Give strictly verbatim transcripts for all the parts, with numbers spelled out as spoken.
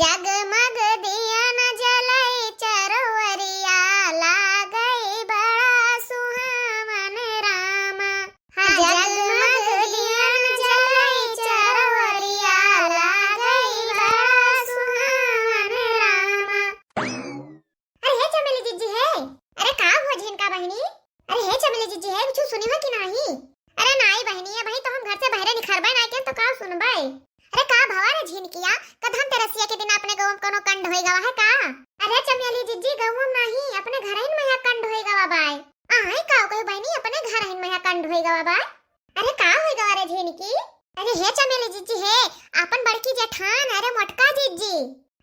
जगमग दियन जलई चरोरिया, लागई बड़ा सुहावन रामा। हाँ, जगमग दियन जलई चरोरिया, लागई बड़ा सुहावन रामा। अरे हे चमेली जिज्जी हे, अरे का हुआ झिनका बहिनी? अरे हे चमेली जिज्जी हे, कुछ सुनी हो कि नाही? अरे नाही बहिनी, अबहीं तो हम घर से बहरे निखरबे नाही केन तो का सुनबे? अरे का भवा रे झिनकिया, का धनतेरसिया के दिन अपने गौवा में कोनो कंड होई गवा है का? अरे चमेली जिज्जी, गौवा में नाही, अपने घरहिन में यहाँ कंड होई गवा बाय। आय का कही बहिनी, अपने घरहिन में यहाँ कंड होई गवा बाय? अरे का होई गवा रे झिनकी? अरे हे चमेली जिज्जी हे, आपन बड़की जेठान, अरे मोटका जिज्जी।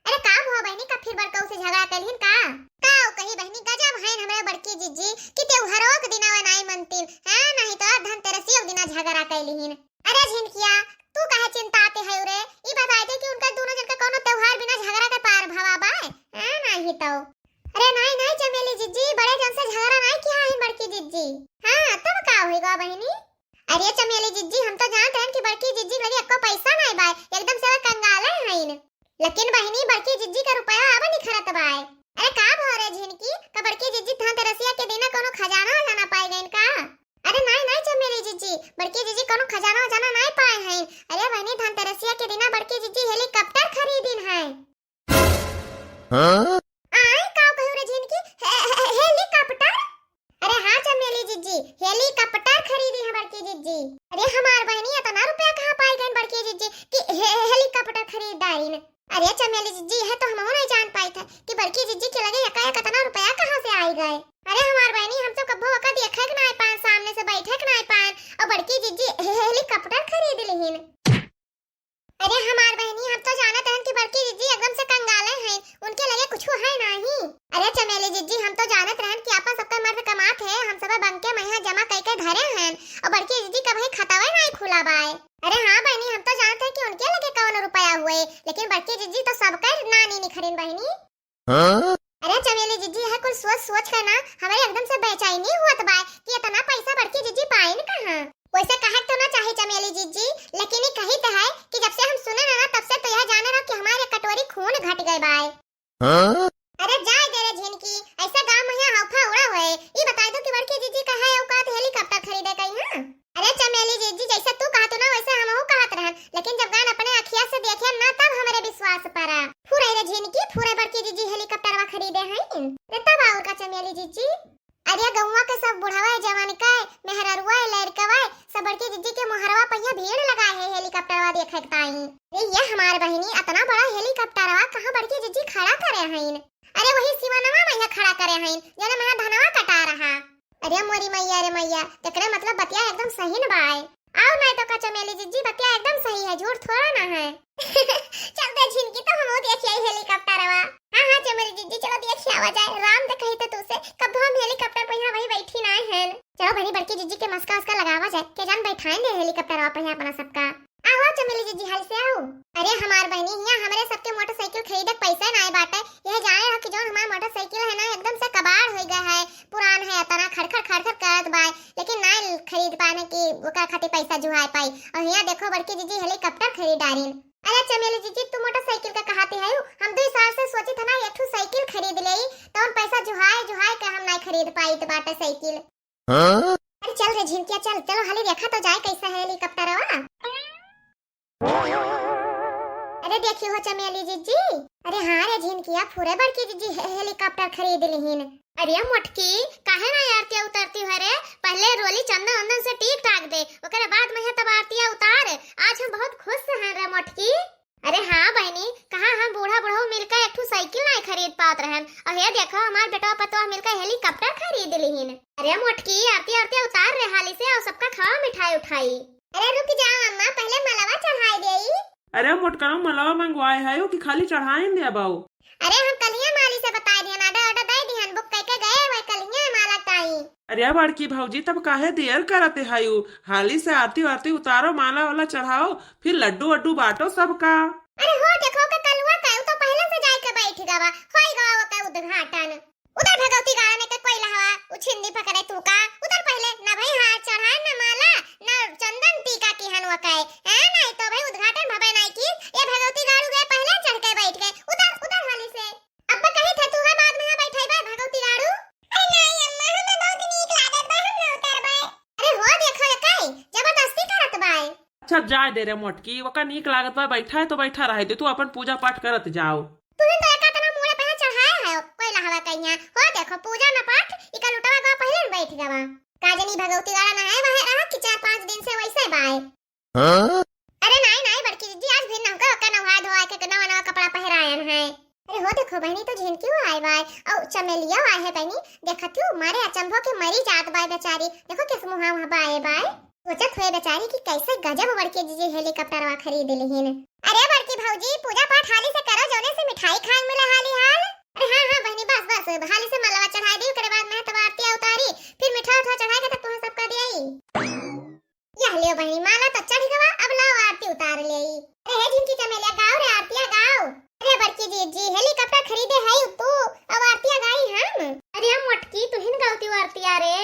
अरे का भवा बहिनी, का फिर बड़कऊ से झगड़ा कइलिन का? का कही बहिनी, गजब हइन हमरे बड़की जिज्जी कि त्योहारों के दिना वे नाई मनतीन, हाँ, नाही तो धनतेरसियों के दिना झगड़ा कइलिन। अरे झिनकिया, तू काहे चिंताते है रे? ई बताई दे कि उनका दोनों जन का कोनो त्योहार बिना झगड़ा के पार भवा बाय? हाँ, नाही तो। अरे नाही, नाही चमेली जिज्जी, बड़े जन से झगड़ा नाही किया है बड़की जिज्जी। हाँ, तब का होई गवा बहिनी? अरे चमेली जिज्जी, हम तो जानत रहन कि बड़की जिज्जी लगे एको पैसा नाही बाय, एकदम से वे कंगाले हइन। लेकिन बहिनी, बड़की जिज्जी का रुपया आवा निखरत बाय। अरे का भवा रे झिनकी, का बड़की जिज्जी धनतेरसिया के दिना कोनो खजाना वजाना पाए गइन का? अरे नाही, नाही चमेली जिज्जी, बड़की जिज्जी कोनो खजाना वजाना नाही पाए हइन। अरे बहिनी, धनतेरसिया के दिना बड़की जिज्जी हेलीकॉप्टर खरीदिन है। हाँ? आय, का कहू रे झिनकी? हे-, हे-, हेलीकॉप्टर? अरे हाँ चमेली जिज्जी, हेलीकॉप्टर खरीदी है बड़की जिज्जी। अरे हमार बहिनी, इतना रुपया कहाँ पाई गइन बड़की जिज्जी कि हे-, हेलीकॉप्टर खरीद डारिन? अरे चमेली जिज्जी, यह तो हमहू नहीं जान पाई थे कि बड़की जिज्जी के लगे एकाएक इतना रुपया कहाँ से आई गए। अरे हमार बहिनी, हम तो कब्बो ओका देखे के नाई पाएन, सामने से बैठे के नाई पाएन, और बड़की जिज्जी हे-, हेलीकॉप्टर खरीद लिहिन। अरे हमार बहिनी, हम तो जानत रहन कि बड़की जिज्जी एकदम से कंगाले हैं, उनके लगे कुछ है नाही। अरे चमेली जिज्जी, हम तो जानत रहन कि आपन सबका मर्द कमात है, हम सब बंके मइहाँ जमा कई के धरे हैं, और बड़की जिज्जी कभी खतवे नाही खुला बाय। अरे हाँ बहिनी, हम तो जानत है कि उनके लगे कौन रुपया हुए, लेकिन बड़की जिज्जी तो सबका नानी निखरिन बहिनी। हाँ? अरे चमेली जिज्जी, यह कुल सोच सोच के ना हमारे एकदम से बेचैनी हुअत बाय कि इतना पैसा बड़की जिज्जी पाइन कहाँ। वैसे कहे तो ना चाहे चमेली जिज्जी, लेकिन ये कही तो है कि जब से हम सुने ना, ना तब से तो यह जाने रहो कि हमारे कटोरी खून घट गए बाय। हाँ? अरे जाए दे रे झिनकी, ऐसा गाँव में यहाँ हौफा उड़ा हुए। ई बताई दो कि बड़की जिज्जी का है औकात हेलीकॉप्टर खरीदे कहीं, हाँ? अरे चमेली जिज्जी, जैसे तू कहत हो ना, वैसे हमहू कहत रहन, लेकिन जब गान अपने अखिया से देखे ना, तब हमरे विश्वास परा। फुरे रे झिनकी, फुरे बड़की जिज्जी हेलीकॉप्टरवा खरीदे हैं। रे तब और का चमेली जिज्जी? अरे गौवा के सब बुढ़वा, जवान का, मेहररुआ, लड़कवा, सब बड़की जिज्जी के मोहरवा पहिया भीड़ लगाए है हेलीकॉप्टरवा देखे के ताई। रे ये हमार बहिनी, इतना बड़ा हेलीकॉप्टरवा कहाँ बड़की जिज्जी खड़ा करे हैं? अरे वही सिवानवा में यहाँ खड़ा करे हैं, जने में धनवा कटा रहा। अरे मोरी मैया रे मैया, तेकरे मतलब बतिया एकदम सही न बाय। आओ नहीं तो का चमेली जिज्जी, बतिया एकदम सही है, झूठ थोड़ा ना है। चल दे झिनकी, तो हम देखिए हेलीकॉप्टरवा। हाँ हाँ चमेली जिज्जी, चलो देखिए आवा जाए। राम दे कही तो तुसे कब हम हेलीकॉप्टर पे यहाँ वही बैठी ना है। चलो बनी बड़की जिज्जी के मस्का उसका लगावा जाए, के जान बैठाएं दे हेलीकॉप्टरवा पे यहाँ अपना सबका। आओ चमेली जिज्जी, हाल से आओ। अरे हमार बहिनी, हियाँ हमरे सबके मोटरसाइकिल खरीदे के पैसा नाय बाटे। यह जाने रहो कि जौन हमार मोटरसाइकिल है ना, एकदम से कबाड़ हो गया है, पुरान है, इतना खड़खड़ खड़खड़ करत बाय, लेकिन नाय खरीद पाने की ओकर खातिर पैसा जुहाए पाई। और हियाँ देखो बड़की जिज्जी हेलीकॉप्टर खरीद डारिन। अरे चमेली जिज्जी, तू मोटरसाइकिल का कहाती है, हम दो साल से सोचित है ना एक ठो साइकिल खरीद लेई, तो उन पैसा जुहाए जुहाए के हम नाय खरीद पाई तो बाटे साइकिल। हाँ? अरे चल रे झिनकिया चल, चलो हाली देखा तो जाए कैसा है हेलीकॉप्टरवा। अरे देखी हो चमेली जिज्जी, अरे हाँ रे झिनकिया, फुरे बड़की जिज्जी हे-, हेलीकॉप्टर खरीद लिहिन। अरे मोटकी, काहे ना आरतिया उतारती है रे? पहले रोली चंदन वंदन से टीक टाक दे, ओकरे बाद में है तब आरतिया उतार। आज हम बहुत खुश हैं रे मोटकी। अरे हाँ बहिनी, कहाँ हम बूढ़ा बुढ़ऊ मिलकर एक ठो साइकिल नाय खरीद पात रहन, और ये देखो हमार बेटवा पतवा मिलकर हेलीकॉप्टर खरीद लिहिन। अरे मोटकी, आरती आरती उतार रे हाली से, और सबका खावा मिठाई उठाई। अरे रुक जाओ अम्मा, पहले मलवा चढ़ाई देई। अरे मोटकरो, मलवा मंगवाए है कि खाली चढ़ाइन दे बाऊ? अरे हम कलिया माली से बताई दिहन, order order दे दिहन, book करके गए हुए कलिया माला ताई। अरे बड़की भौजी, तब काहे देर करते हयू? हाली से आरती वारती उतारो, माला वाला चढ़ाओ, फिर लड्डू वड्डू बांटो सबका। अरे हो देखो का कलुआ का, उ तो पहले से जाए के बैठ गवा, होई गवा ओके उद्घाटन। उधर भगवती गाड़ा में के कोयला हवा, उ छिंदी पकड़े तू का? उधर पहले ना भाई हाथ चढ़ाए, ना माला, ना चंदन टीका किहन ओके। हैं, नहीं तो भाई उद्घाटन भवे नहीं की, ये भगवती गाड़ू गए पहले चढ़ के बैठ गए। जाए दे रे मोटकी, ओका नीक लागत बा, बैठा है तो बैठा रहे दे, तू अपन पूजा पाठ करत जाओ। तुहिन तो एका तना मूड़े पे चढ़ाए है, कोई लहवा कहिया। हो देखो, पूजा न पाठ, इका लुटवा गवा पहिले न बैठ गवा। का जनी भगवती वाला न है, वह रहा कि चार पाँच दिन से वैसे बाय। हाँ? अरे नाई, नाई बड़की जिज्जी, आज फिर नहुका ओका नहाए धोआए के नवा नवा कपड़ा पहिरायन है। अरे हो देखो बहनी, तो झिनकियो आए बाय, और चमेलियो आए है बहनी। देखत हूँ, मारे अचंभो के मरी जात बाय बेचारी। देखो किस मुहा वहाँ बाए बाय। सोचत हुए बेचारी कि कैसे गजब बड़की जिज्जी हेलीकॉप्टरवा खरीद लिहिन। अरे बड़की भौजी, पूजा पाठ हाली से करो, जौने से मिठाई खाए मिले हाली हाल। अरे हाँ, हाँ बहनी, बस, बस, हाली से मलवा चढ़ाई दी, ओकरे बाद में तब आरती उतारी, फिर मिठाई उठा चढ़ाई के तब तुम्हें सबका दियाई। यह लियो बहनी, माला तो चढ़ गवा, अब लाओ आरती उतार ले। अरे हे झिनकी चमेलिया, गाओ रे आरतिया गाओ। अरे बड़की जिज्जी, हेलीकॉप्टर खरीदे है तू, अब आरतिया गाई हम। अरे हम मोटकी, तू हिन गावती आरतिया रे।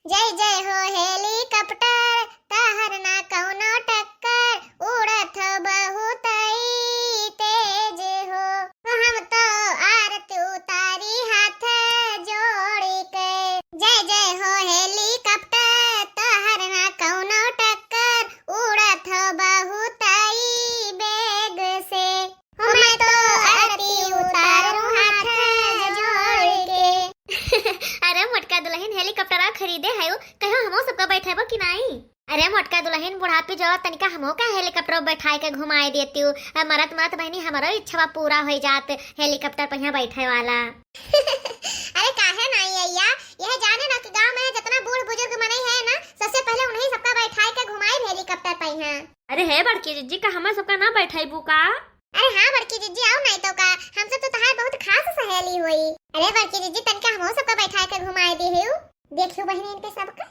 जय जय हो हेलीकॉप्टर, तहर ना कौनो टक्कर, उड़त हो बहुत ही तेज हो। हम तो आरती उतारी हाथ जोड़ी के। जय जय हो हेलीकॉप्टर, तोहर ना कौनो टक्कर, उड़त हो बहुत ही बेग से। हो मैं तो आरती उतारूं हाथ जोड़ के। अरे मोटका दुलहिन हेलीकॉप्टर खरीदे है, कहो हमो सबका बैठेबो कि नाई? अरे मोटका दुलहिन, बुढ़ापी जो तनिका हमहू का हेलीकॉप्टर बैठाए के घुमाए देतिउ। अ, मरत मरत बहनी हमरो इच्छा पूरा होइ जात हेलीकॉप्टर पहिया बैठे वाला। अरे काहे नाई अइया, यह जाने ना कि गाँव में जितना बूढ़ बुजुर्ग मनई है ना, सबसे पहले उन्हीं सबका बैठाए के घुमाई हेलीकॉप्टर पहिया। अरे हे बड़की जिज्जी, का हमर सबका ना बैठाइबू का? अरे हाँ बड़की जिज्जी, आओ नाई तो का, हम सब तो तहार बहुत खास सहेली होई। अरे बड़की जिज्जी, तनिका हमहू सबका बैठाए के घुमाए दिहिउ। देखियो बहिनी इनके सबके।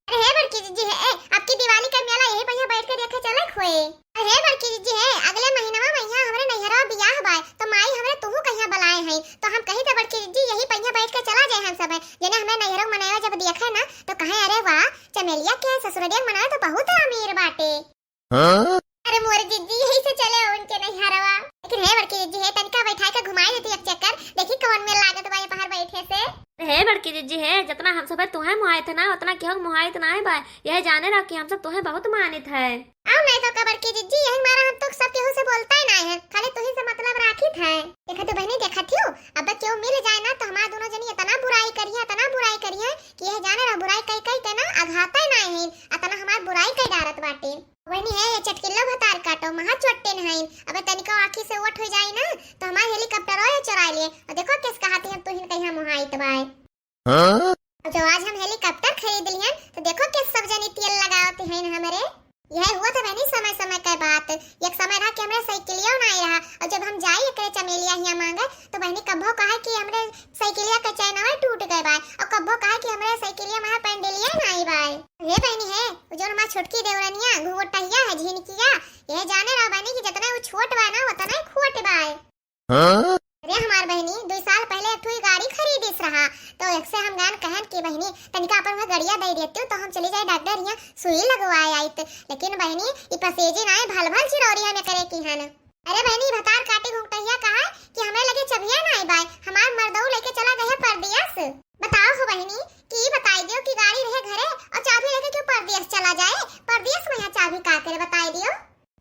अरे हे बड़की जिज्जी हे, ए, अब की दिवाली का मेला यही पहिया बैठ के देखे चले खोए। अरे हे बड़की जिज्जी हे, अगले महीनवा में यहाँ हमरे नैहरवा बियाह बाय, तो माई हमरे तुहू कहिया बुलाए हैं, तो हम कही थे बड़की जिज्जी यही पहिया बैठ के चला जाए हम सब, जेने हमरे नैहरवा मनैया जब देखे ना, तो कहे, "अरे वाह, चमेलिया के ससुररिया मनैया तो बहुत अमीर बाटे।" हाँ? अरे मोर जिज्जी, यही से चले उनके नैहरवा। लेकिन हे बड़की जिज्जी हे, तनिका बैठाए के घुमाई देती एक चक्कर, देखी कौन मेल लागत बा ये पहाड़ बैठे से। हे बड़की जिज्जी हे, जितना हम सब तुहे मोहाइत है ना, उतना केहू मोहाइत ना है बा। यह जाने रहो कि हम सब तुहे बहुत मानित है। आओ नहीं तो का बड़की जिज्जी, यही मारा हम तो सब केहू से बोलता ही ना है, खाली तुही से मतलब राखित है। देखा तो बहनी, देखा थियो, अब केहू मिल जाए ना तो हमार दोनों जनी इतना बुराई करिए, इतना बुराई करिए कि यह जाने रहो बुराई कई कई के ना अघाता ही ना है, इतना हमार बुराई कई डारत बाटे। वही है, ये चटकिल्लो भतार काटो, महा चोट्टे नहाइन। अबे तनिको आँखी से ओट हो जाई ना, तो हमार हेलीकॉप्टरो ये चुराई लिए। और देखो किस कहाती हम तुहिन कहिया मोहाइत बाय। हाँ? और जो आज हम हेलीकॉप्टर खरीद लिहन, तो देखो किस सब जनी तेल लगावत हैं हमरे। यह हुआ था बहनी समय समय के बात। एक समय रहा कि हमरे साइकिलियो ना रहा, और जब हम जाई एकरे चमेलिया हिया मांगे, तो बहनी कब्बो कहे कि हमरे साइकिलिया के चैनवा टूट गए बा, और कब्बो कहे कि हमरे साइकिलिया में पैंडलिया ना आई बा। हे बहनी हे, उ जौन हमार छोटकी देवरनिया, घुघुटहिया है, झिनकिया, यह जाने रहो बहनी कि जितना उ छोट बा ना, उतना ही खोट बा। हाँ? अरे हमार बहनी, दुई साल पहले एक ठो गाड़ी खरीदिस रहा, तो एक से हम गान कहन कि बहनी, तनिका अपन वह गड़िया दे देती तो हम चली जाए डॉक्टर यहाँ सुई लगवाए आइत। लेकिन बहनी, ई पसेजी नाय, भल भल चिरौरी हमें करे की हन। अरे बहनी, भतार काटी घुंघटहिया कहा कि हमरे लगे चबिया नाय बाय, हमार मर्दऊ लेके चला गए है परदेस। बताओ हो बहनी, कि ई बताई दियो कि गाड़ी रहे घरे और चाबी लेके क्यों परदेस चला जाए? परदेस में यहाँ चाबी का करे, बताई दियो।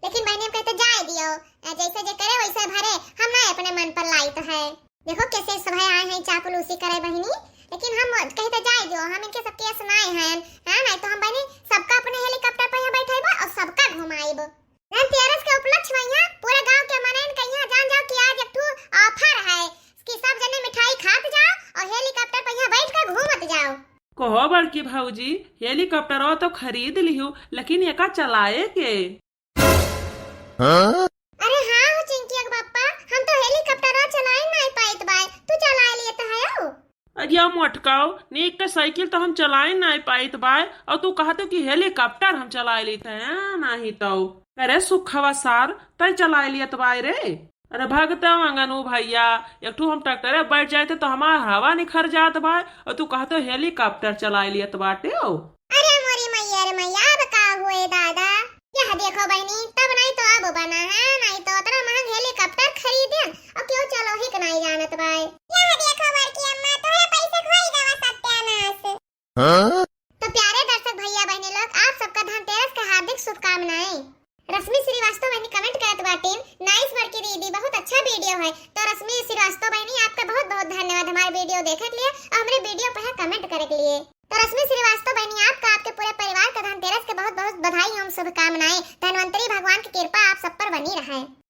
लेकिन बहनी, हम कहते जाए दियो, ए, जैसे जे करे वैसे भरे, हम ना अपने मन पर लाइत है। देखो कैसे सभे आए हैं चापलूसी करे बहनी, लेकिन हम कहते जाए दियो, हम इनके सबके असनाए हैं, हाँ, नहीं तो हम बहनी सबका अपने हेलीकॉप्टर पर यहाँ बैठेबो और सबका घुमाइबो। धनतेरस के उपलक्ष्य में यहाँ पूरे गांव के मनइन के यहाँ जान जाओ कि आज एक ठो ऑफर है कि सब जने मिठाई खात जाओ और हेलीकॉप्टर पर यहाँ बैठ कर घूमत जाओ। कहो बड़की भौजी, हेलीकॉप्टरवा तो खरीद लिहू, लेकिन एका चलाए के? हाँ? अरे हाँ हो चिंकिया के बापा, हम तो हेलीकॉप्टरवा चलाए नाय पाइत बाय, तू चलाए लेत हयो। अरे मोटकाओ, नीक के साइकिल तो हम चलाए नाय पाइत बाय, और तू कहत हो कि हेलीकॉप्टर हम चलाए लेत हैं, हाँ, नहीं तो। अरे सुखवा सार, तय चलाए लेत बाय रे। अरे भगता मंगनू भैया, एक ठो हम ट्रैक्टरे बैठ जाइत तो हमार हवा निखर जात बाय, और तू कहत हो हेलीकॉप्टर चलाए लेत बाटे हो। अरे मोरी मैया रे मैया, अब का हुए दादा? यह देखो बहनी, तब नहीं तो अब बना है, नहीं तो उतना महंग हेलीकॉप्टर खरीदे और क्यों चलो ही के नहीं जानत बाय। यह देखो बड़की अम्मा, तोहरे पैसे खोई गवा सत्यानाश। हाँ? तो प्यारे दर्शक भैया बहनी लोग, आप सबका धनतेरस के हार्दिक शुभकामनाएं। ई बहुत अच्छा वीडियो है। तो रश्मि श्रीवास्तव बहनी, आपका बहुत बहुत धन्यवाद हमारे वीडियो देखे के लिए और हमरे वीडियो पर comment करे के लिए। तो रश्मि श्रीवास्तव बहनी, आपका, आपके पूरे परिवार का धनतेरस के बहुत बहुत बधाई एवं शुभकामनाएं। धन्वंतरी भगवान की कृपा आप सब पर बनी रहे।